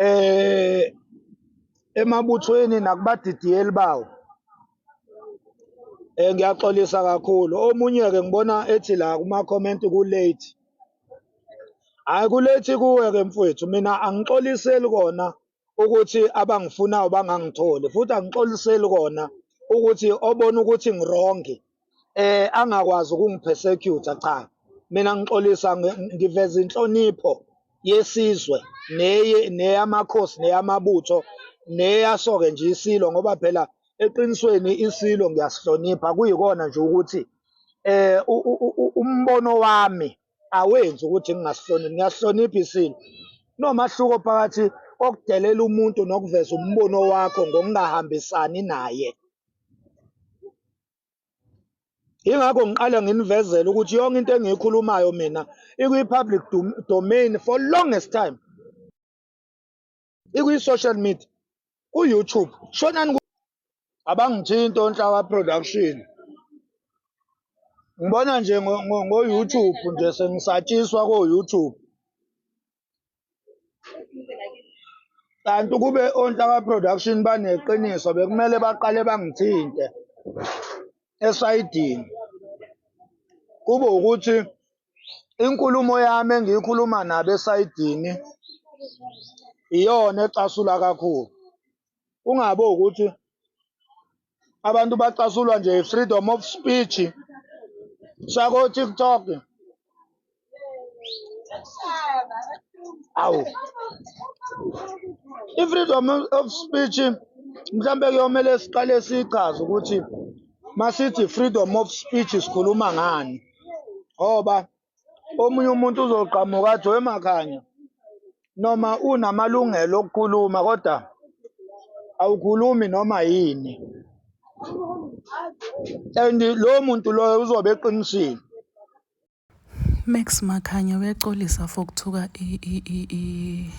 eh emabuthweni nakubadidiyeli bawo. Ngiyaxolisa kakhulu. Omunye-ke ngibona ethi la kuma-comment ku-late. Hhayi ku-late kuwe-ke mfwethu, mina angixoliseli kona ukuthi abangifunayo bangangitholi futhi angixoliseli kona ukuthi obona ukuthi ngi-wrong angakwazi ukungi-persecute cha. Mina ngixolisa ngiveza inhlonipho yesizwe neye neyamakhosi neyamabutho neyaso-ke nje isilo ngoba phela eqinisweni isilo ngiyasihlonipha kuyikona nje ukuthi eh umbono wami awenzi ukuthi ngingasihloniphi ngiyasihlonipha isilo. Kunomahluko phakathi kokudelela umuntu nokuveza umbono wakho ngokungahambisani naye. Yingakho ngiqale nginivezele ukuthi yonke into engiyikhulumayo mina ikwi-public domain for longest time, ikwi-social media, ku-YouTube. Shonani abangithinti oNhlaka Production. Ngibona nje ngo-YouTube nje sengisatshiswa ko-YouTube. Kanti ukube oNhlaka Production baneqiniso bekumele baqale bangithinte esayidini. Kube ukuthi inkulumo yami engiyikhuluma nabo esayidini iyona ecasula kakhulu. Kungabi ukuthi abantu bacasulwa nje i-freedom of speech sako-TikTok. Awu, i-freedom of speech mhlambe kuyomele siqale siyichaze ukuthi masithi freedom of speech sikhuluma ngani, ngoba omunye umuntu uzoqhamuka athi wemakhanya noma unamalungelo okukhuluma kodwa awukhulumi noma yini, and lowo muntu loyo uzobe eqinisile. Max Makhanya uyaxolisa for kuthuka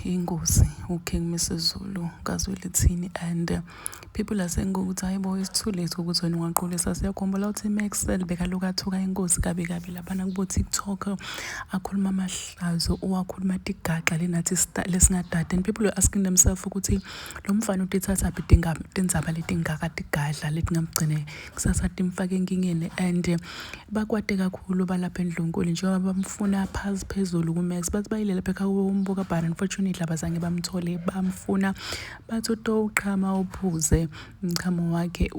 ingozi uKing Misuzulu kaZwelithini and people are saying ukuthi hayi bo it's too late ukuthi wena ungaqolisa. Siyakhumbula ukuthi Maxwell bekaloku athuka inkosi kabi kabi laphana kubo TikTok, akhuluma amahlazo, uwakhuluma tigaxa lenathi lesingadade, and people were asking themselves ukuthi lo mfana utithathaphi tindzaba letingaka tigadla letingamgcine kusasa timfake enkingeni. And bakwate kakhulu balapha endlunkulu njengoba bamfuna phasi phezulu kuMax, bathi bayile lapha ekhaya umbuka, but unfortunately abazange bamthole. Bamfuna bathi utowuqhama uphuze umchamo wakhe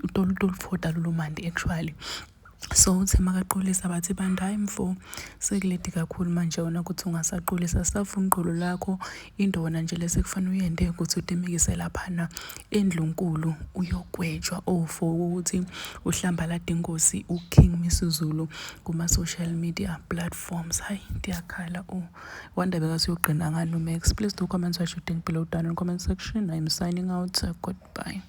utolufota lolo mandi actually. So uthe makaqolisa bathi bantu hayi mfo sekuledi kakhulu manje wona ukuthi ungasaqolisa, safuna uqolo lakho into wona nje lese kufanele uyende ukuthi utimikise laphana endlunkulu uyogwetshwa ofo ukuthi uhlambalade inkosi uKing Misuzulu kuma-social media platforms. Hayi ndiyakhala oh wanda bekasiyogqina ngani uMax. Please do comment what you think below down in comment section. I'm signing out, goodbye.